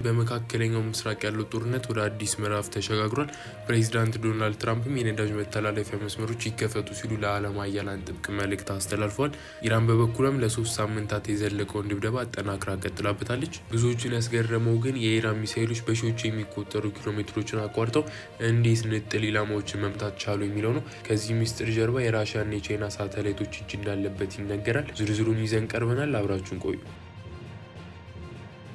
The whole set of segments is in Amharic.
በመካከለኛው ምስራቅ ያለው ጦርነት ወደ አዲስ ምዕራፍ ተሸጋግሯል። ፕሬዚዳንት ዶናልድ ትራምፕም የነዳጅ መተላለፊያ መስመሮች ይከፈቱ ሲሉ ለዓለም ሀያላን ጥብቅ መልእክት አስተላልፈዋል። ኢራን በበኩሏም ለ3 ሳምንታት የዘለቀውን ድብደባ አጠናክራ ቀጥላበታለች። ብዙዎችን ያስገረመው ግን የኢራን ሚሳይሎች በሺዎች የሚቆጠሩ ኪሎ ሜትሮችን አቋርጠው እንዴት ንጥል ኢላማዎችን መምታት ቻሉ የሚለው ነው። ከዚህ ሚስጥር ጀርባ የራሽያና የቻይና ሳተላይቶች እጅ እንዳለበት ይነገራል። ዝርዝሩን ይዘን ቀርበናል። አብራችሁን ቆዩ።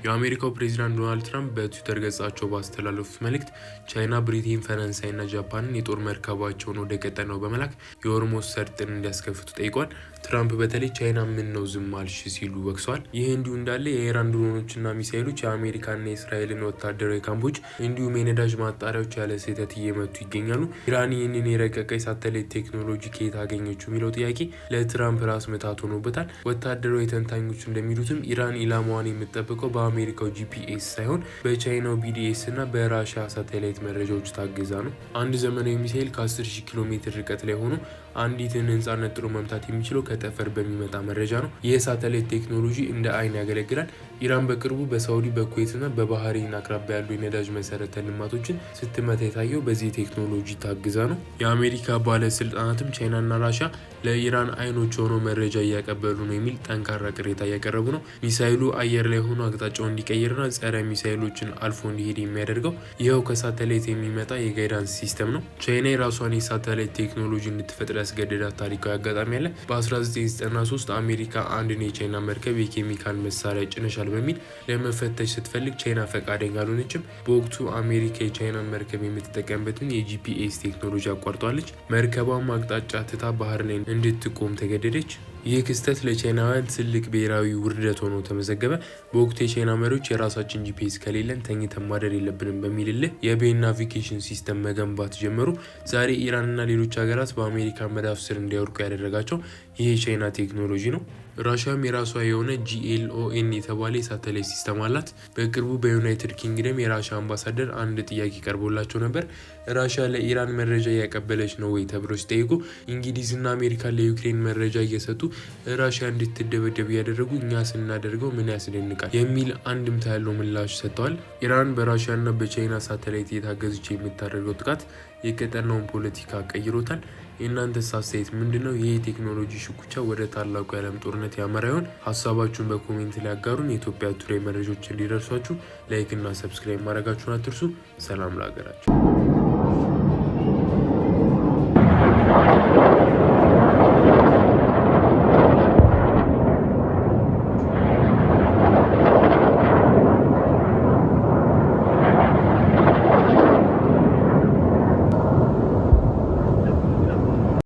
የአሜሪካው ፕሬዚዳንት ዶናልድ ትራምፕ በትዊተር ገጻቸው ባስተላለፉት መልእክት ቻይና፣ ብሪቴን፣ ፈረንሳይና ጃፓንን የጦር መርከባቸውን ወደ ቀጠናው በመላክ የሆርሙዝ ሰርጥን እንዲያስከፍቱ ጠይቋል። ትራምፕ በተለይ "ቻይና፣ ምን ነው ዝም አልሽ?" ሲሉ ወቅሰዋል። ይህ እንዲሁ እንዳለ የኢራን ድሮኖችና ሚሳይሎች የአሜሪካና የእስራኤልን ወታደራዊ ካምፖች እንዲሁም የነዳጅ ማጣሪያዎች ያለ ስህተት እየመቱ ይገኛሉ። ኢራን ይህንን የረቀቀ የሳተላይት ቴክኖሎጂ ከየት አገኘችው የሚለው ጥያቄ ለትራምፕ ራስ ምታት ሆኖበታል። ወታደራዊ ተንታኞች እንደሚሉትም ኢራን ኢላማዋን የምትጠብቀው በአሜሪካው GPS ሳይሆን በቻይናው BDS እና በራሽያ ሳተላይት መረጃዎች ታግዛ ነው። አንድ ዘመናዊ ሚሳይል ከ10,000 ኪሎ ሜትር ርቀት ላይ ሆኖ አንዲትን ህንፃ ነጥሎ መምታት የሚችለው ከጠፈር በሚመጣ መረጃ ነው። ይህ ሳተላይት ቴክኖሎጂ እንደ አይን ያገለግላል። ኢራን በቅርቡ በሳውዲ፣ በኩዌትና በባህሬን አቅራቢያ ያሉ የነዳጅ መሰረተ ልማቶችን ስትመታ የታየው በዚህ ቴክኖሎጂ ታግዛ ነው። የአሜሪካ ባለስልጣናትም ቻይናና ራሽያ ለኢራን አይኖች ሆነው መረጃ እያቀበሉ ነው የሚል ጠንካራ ቅሬታ እያቀረቡ ነው። ሚሳይሉ አየር ላይ ሆኖ አቅጣጫው እንዲቀይርና ጸረ ሚሳይሎችን አልፎ እንዲሄድ የሚያደርገው ይኸው ከሳተላይት የሚመጣ የ guidance system ነው። ቻይና የራሷን የሳተላይት ቴክኖሎጂ እንድትፈጥር ያስገደዳት ታሪካዊ አጋጣሚ አለ። በ1993 አሜሪካ አንድን የቻይና መርከብ የኬሚካል መሳሪያ ጭነሻል በሚል ለመፈተሽ ስትፈልግ ቻይና ፈቃደኛ አልሆነችም። በወቅቱ አሜሪካ የቻይና መርከብ የምትጠቀምበትን የ GPS ቴክኖሎጂ አቋርጣለች። መርከቧም አቅጣጫ ትታ ባህር ላይ እንድትቆም ተገደደች። ይህ ክስተት ለቻይናውያን ትልቅ ብሔራዊ ውርደት ሆኖ ተመዘገበ። በወቅቱ የቻይና መሪዎች የራሳችን GPS ከሌለን ተኝተን ማደር የለብንም በሚል እልህ የቤን navigation system መገንባት ጀመሩ። ዛሬ ኢራንና ሌሎች ሀገራት በአሜሪካ መዳፍ ስር እንዲወድቁ ያደረጋቸው ይህ የቻይና ቴክኖሎጂ ነው። ራሽያም የራሷ የሆነ GLONASS የተባለ የሳተላይት system አላት። በቅርቡ በዩናይትድ ኪንግደም የራሽያ አምባሳደር አንድ ጥያቄ ቀርቦላቸው ነበር። "ራሽያ ለኢራን መረጃ እያቀበለች ነው ወይ?" ተብሎ ሲጠይቁ፣ "እንግሊዝና አሜሪካ ለዩክሬን መረጃ እየሰጡ ራሽያ እንድትደበደብ እያደረጉ እኛ ስናደርገው ምን ያስደንቃል?" የሚል አንድምታ ያለው ምላሽ ሰጥተዋል። ኢራን በራሽያና በቻይና ሳተላይት እየታገዘች የምታደርገው ጥቃት የቀጠናውን ፖለቲካ ቀይሮታል። የእናንተስ አስተያየት ምንድነው? ይህ የቴክኖሎጂ ሽኩቻ ወደ ታላቁ የዓለም ጦርነት ያመራ ይሆን? ሀሳባችሁን በ comment ላይ አጋሩን። የኢትዮጵያ ቱዴይ መረጃዎች እንዲደርሷችሁ like እና subscribe ማድረጋችሁን አትርሱ። ሰላም ለሀገራችን።